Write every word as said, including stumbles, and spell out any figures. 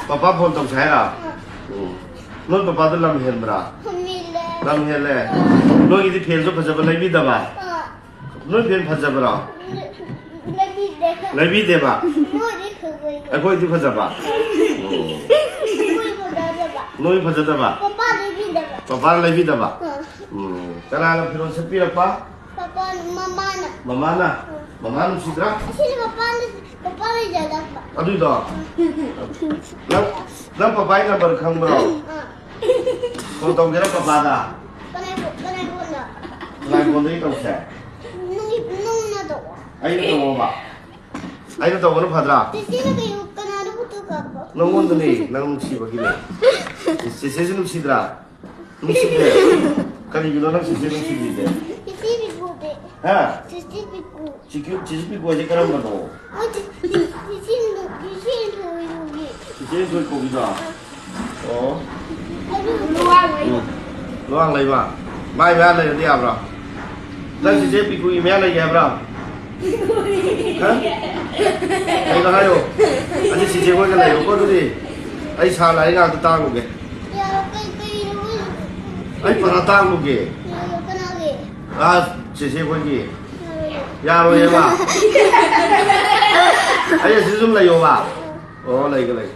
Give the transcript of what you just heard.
Papa phone ꯇꯧꯁꯦ ꯍꯥꯏꯔꯣ? ꯎꯝ. ꯅꯣꯏ ꯄꯄꯥꯗꯣ ꯂꯝ ꯍꯦꯟꯕ꯭ꯔꯥ? ꯍꯦꯜꯂꯦ꯫ ꯂꯝ ꯍꯦꯜꯂꯦ? ꯅꯣꯏꯒꯤꯗꯤ ꯐꯦꯟꯁꯨ ꯐꯖꯕ ꯂꯩꯕꯤꯗꯕ? ꯑꯥ. ꯅꯣꯏ ꯐꯦꯟ ꯐꯖꯕ꯭ꯔꯣ? ꯂꯩꯕꯤꯗꯦ꯫ ꯂꯩꯕꯤꯗꯦꯕ? ꯅꯣꯏꯗꯤ ꯐꯖꯩ꯫ ꯑꯩꯈꯣꯏꯗꯤ ꯐꯖꯕ? ꯑꯩꯈꯣꯏ ꯐꯖꯗꯕ꯫ ꯅꯣꯏ ꯐꯖꯗꯕ? ꯄꯄꯥ ꯂꯩꯕꯤꯗꯕ꯫ ꯄꯄꯥꯅ ꯂꯩꯕꯤꯗꯕ? ꯑꯥ. ꯎꯝ. ꯀꯅꯥꯅ ꯐꯤꯔꯣꯜ ꯁꯦꯠꯄꯤꯔꯛꯄ? ꯄꯄꯥꯅ, ꯃꯃꯥꯅ꯫ ꯃꯃꯥꯅ? ꯎꯝ. ꯃꯃꯥ ꯅꯨꯡꯁꯤꯗ꯭ꯔꯥ? ꯑꯁꯤꯅ ꯄꯄꯥꯅ, ꯄꯄꯥ ꯂꯩꯖꯗꯕ꯫ ꯑꯗꯨꯏꯗꯣ? ꯅꯪ, ꯅꯪ ꯄꯄꯥꯒꯤ ꯅꯝꯕꯔ ꯈꯪꯕ꯭ꯔꯣ? ꯑꯥ. ꯐꯣꯟ ꯇꯧꯒꯦꯔꯥ ꯄꯄꯥꯗ? ꯀꯅꯥꯏ ꯐꯣꯟ, ꯀꯅꯥꯏ ꯐꯣꯟꯗ? ꯀꯅꯥꯏ ꯐꯣꯟꯗꯒꯤ ꯇꯧꯁꯦ? ꯅꯪꯒꯤ, ꯅꯪꯅ ꯇꯧꯑꯣ꯫ ꯑꯩꯅ ꯇꯧꯑꯣꯕ? ꯑꯩꯅ ꯇꯧꯕꯅ ꯐꯗ꯭ꯔꯥ? ꯆꯦꯆꯦꯅ ꯀꯩꯅꯣ, ꯀꯅꯥꯗ ꯐꯣꯇꯣ ꯀꯥꯞꯄ? ꯅꯪꯉꯣꯟꯗꯅꯦ, ꯅꯪ ꯅꯨꯡꯁꯤꯕꯒꯤꯅꯦ꯫ ꯆꯦꯆꯦꯁꯦ ꯅꯨꯡꯁꯤꯗ꯭ꯔꯥ? ꯅꯨꯡꯁꯤꯗꯦ? ꯀꯔꯤꯒꯤꯅꯣ ꯅꯪ ꯆꯦꯆꯦ ꯅꯨꯡꯁꯤꯗ꯭ꯔꯤꯁꯦ? ꯆꯦꯆꯦ ꯄꯤꯛꯄꯨꯗꯤ꯫ ꯍꯥ? ꯆꯦꯆꯦ ꯄꯤꯛꯄꯨ꯫ ꯆꯤꯀꯤ-, ꯆꯤꯁꯨ ꯄꯤꯛꯄ ꯍꯥꯏꯁꯦ ꯀꯔꯝꯕꯅꯣ? ꯃꯣꯏ ꯆꯤ-, ꯆꯤ-, ꯆꯤꯁꯦ ꯅꯨ-, ꯆꯤꯁꯦ ꯅꯨ-, ꯅꯨ-, ꯆꯤꯁꯦ ꯊꯣꯏ ꯀꯧꯕꯤꯗꯣ? ꯑꯣ. ꯑꯗꯨ ꯎꯝ. ꯂꯨꯋꯥꯡ ꯂꯩꯃ. ꯃꯥꯏ ꯃꯌꯥ ꯂꯩꯔꯗꯤ ꯌꯥꯕ꯭ꯔꯣ? ꯅꯪ ꯆꯤꯁꯦ ꯄꯤꯛꯄꯨꯒꯤ ꯃꯌꯥ ꯂꯩꯒꯦ ꯍꯥꯏꯕ꯭ꯔꯣ? ꯍꯥ? ꯀꯩꯅꯣ ꯍꯥꯏꯌꯣ. ꯑꯗꯨ ꯆꯤꯁꯦ ꯍꯣꯏꯒ ꯂꯩꯔꯣꯀꯣ ꯑꯗꯨꯗꯤ. ꯑꯩ ꯁꯥ ꯂꯥꯏꯔꯤ ꯉꯥꯛꯇ ꯇꯥꯡꯉꯨꯒꯦ. ꯌꯥꯔꯣ, ꯀꯩ, ꯀꯩꯅꯣ ꯃꯣꯏ ꯑꯩ ꯄꯔꯥ ꯇꯥꯡꯉꯨꯒꯦ. ꯌꯥꯔꯣ, ꯀꯅꯥꯒꯤ? ꯑ, ꯆꯦꯆꯦ ꯑꯩꯈꯣꯏꯒꯤ. ꯌꯥꯔꯣꯏꯌꯦꯕ? ꯑꯩ ꯑꯁꯤꯗ ꯁꯨꯝ ꯂꯩꯌꯣꯕ. ꯑꯣ, ꯂꯩꯒꯦ, ꯂꯩꯒꯦ.